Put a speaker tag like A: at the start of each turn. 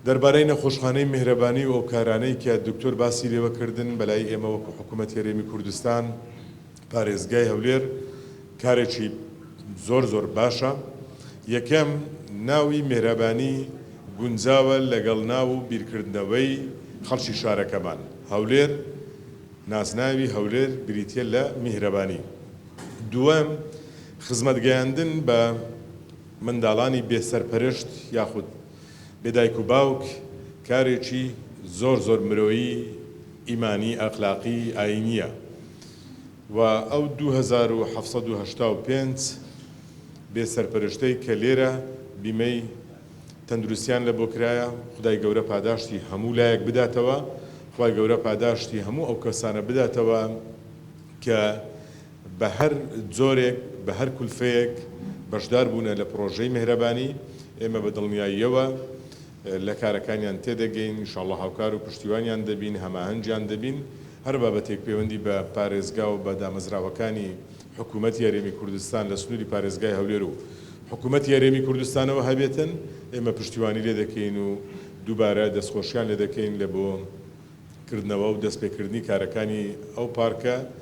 A: دەربارەی نەخۆشخانەی میهرەبانی و ئەو کارانەی کە دکتۆر باسی لێوە کردن، بەلای ئێمە وەکو حکوومەتی هەرێمی کوردستان، پارێزگای هەولێر، کارێکی زۆر زۆر باشە. یەکەم، ناوی میهرەبانی گونجاوە لەگەڵ ناو و بیرکردنەوەی خەڵکی شارەکەمان، هەولێر، نازناوی هەولێر بریتییە لە میهرەبانی. دووەم، خزمەتگەیاندن بە منداڵانی بێ سەرپەرشت یاخود بێ دایک و باوک کارێکی زۆر زۆر مرۆیی، ئیمانی، ئەخلاقی، ئایینییە و ئەو 2785 بێ سەرپەرشتەی کە لێرە بیمەی تەندروستیان لە بۆ کرایە، خودای گەورە پاداشتی هەموو لایەک بداتەوە، خوای گەورە پاداشتی هەموو ئەو کەسانە بداتەوە کە بە هەر جۆرێک، بە هەر کولفەیەک بەشدار بوونە لە پڕۆژەی میهرەبانی، ئێمە بە دڵنیاییەوە لە کارەکانیان تێدەگەین، ان شاءاللە هاوکار و پشتیوانیان دەبین، هەماهەنگیان دەبین، هەر بابەتێک پەیوەندی بە پارێزگا و بە دامەزراوەکانی حکوومەتی هەرێمی کوردستان لە سنووری پارێزگای هەولێر و حکوومەتی هەرێمی کوردستانەوە هەبێتن، ئێمە پشتیوانی لێ دەکەین و دووبارە دەستخۆشیان لێ دەکەین لە بۆ کردنەوە و دەستپێکردنی کارەکانی ئەو پارکە.